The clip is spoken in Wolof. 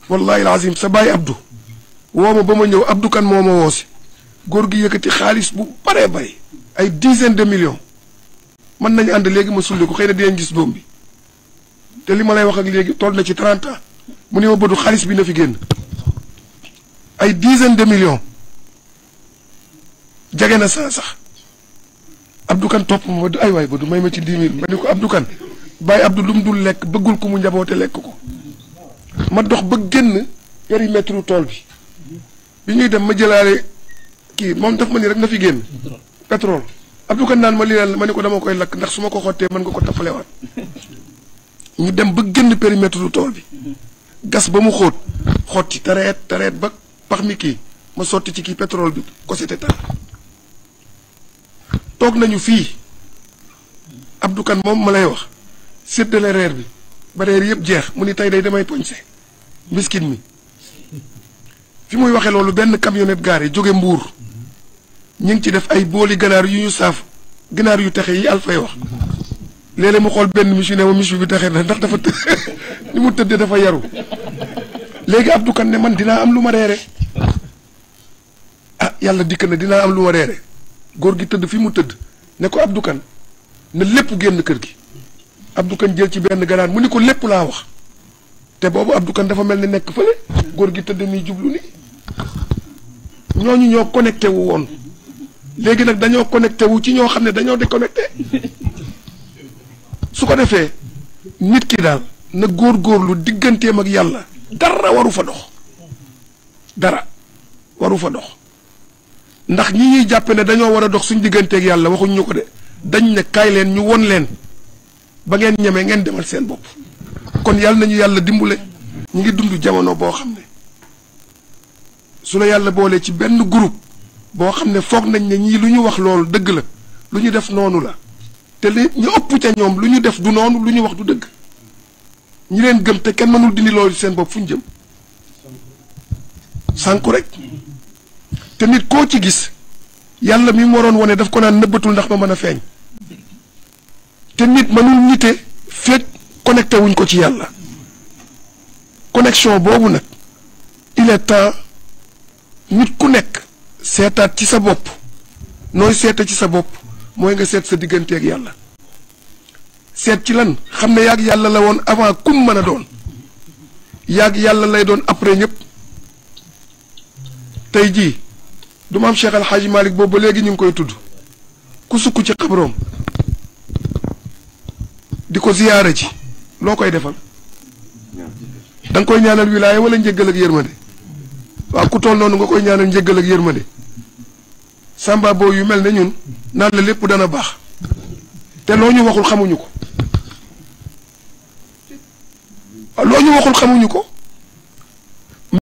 wallahi alazim sa baay Abdou woo ma ba ma ñëw Abdou kan moo ma woosi góor gi yëkkati xaalis bu baree bari ay dizaine de millions mën nañu ànd léegi ma sulli ko xëy na dinañ gis doom bi te li ma lay wax ak léegi toll na ci 30 ans mu ne ma bëdu xaalis bi na fi génn ay dizaine de millions jege na sax Abdou kan topp ma ay waay bëdu may ma ci 10 000 ma ni ko Abdou kan bàyyi Abdou lu mu dul lekk bëggul ko mu njaboote lekk ko ma dox ba génn périmètre tool bi ñuy dem ma jëlaale kii moom daf ma ni rek na fi génn pétrole Abdou kan naan ma lii ma ni ko dama koy lakk ndax su ma ko xottee mën nga ko tappalewaat ñu dem ba génn périmètre tool bi gas ba mu xóot xotti tareet ba pax mi kii ma sotti ci kii pétrole bi ko sete tar toog nañu fii Abdou kan moom ma lay wax séddale reer bi ba reer yëpp jeex mu ni tey day damay poñse mbiskit mi fi muy waxee loolu benn camionnette gaare jóge Mbuur ñu ngi ci def ay booli ganaar yu ñu saaf ganaar yu texe yi Alfay wax léeg-léeg mu xool benn miche ne ma miche bi taxe na ndax dafa ni mu tëddee dafa yaru léegi Abdou kan ne man dinaa am lu ma reere ah yàlla dikk na dinaa am lu ma reere góor gi tëdd fi mu tëdd ne ko Abdou kan na lépp génn kër gi Abdou kan jël ci benn ganaar mu ni ko lépp laa wax te boobu Abdou kan dafa mel ni nekk fële góor gi tëdd nii jublu ni ñooñu ñoo connecté wu woon léegi nag dañoo connecté wu ci ñoo xam ne dañoo déconnecté su ko defee nit ki daal na góorgóorlu digganteem ak yàlla dara waru fa dox dara waru fa dox ndax ñi ñuy jàppe ne dañoo war a dox suñ digganteeg yàlla waxuñ ñu ko de dañ ne kaay leen ñu won leen ba ngeen ñemee ngeen demal seen bopp kon yàlla nañu yàlla dimbule ñu ngi dund jamono boo xam ne su la yàlla boolee ci benn groupe boo xam ne foog nañ ne ñii lu ñu wax loolu dëgg la lu ñu def noonu la te li ñu ëpp ca ñoom lu ñu def du noonu lu ñu wax du dëgg ñi leen gëm te kenn mënul dindi loolu seen bopp fu ñu jëm sànku rek te nit koo ci gis yàlla mi mu waroon wone daf ko naan nëbbatul ndax ma mën a feeñ te nit mënul nite fekk connecté wuñ ko ci yàlla connexion boobu nag il est temps nit ku nekk seetaat ci sa bopp nooy seeta ci sa bopp mooy nga seet sa digganteeg yàlla seet ci lan xam ne yaag yàlla la woon avant kum mën a doon yaag yàlla lay doon après ñëpp tey jii du ma am Cheikh Al Hadji Malick boobu ba léegi ñu ngi koy tudd ku sukk ci xabroom di ko ziyaara ci loo koy defal da nga koy ñaanal wilaaya wala njëggal ak yërmande waaw ku toll noonu nga koy ñaanal njëggal ak yërmande samba boo yu mel ne ñun naan la lépp dana baax te loo ñu waxul xamuñu ko loo ñu waxul xamuñu ko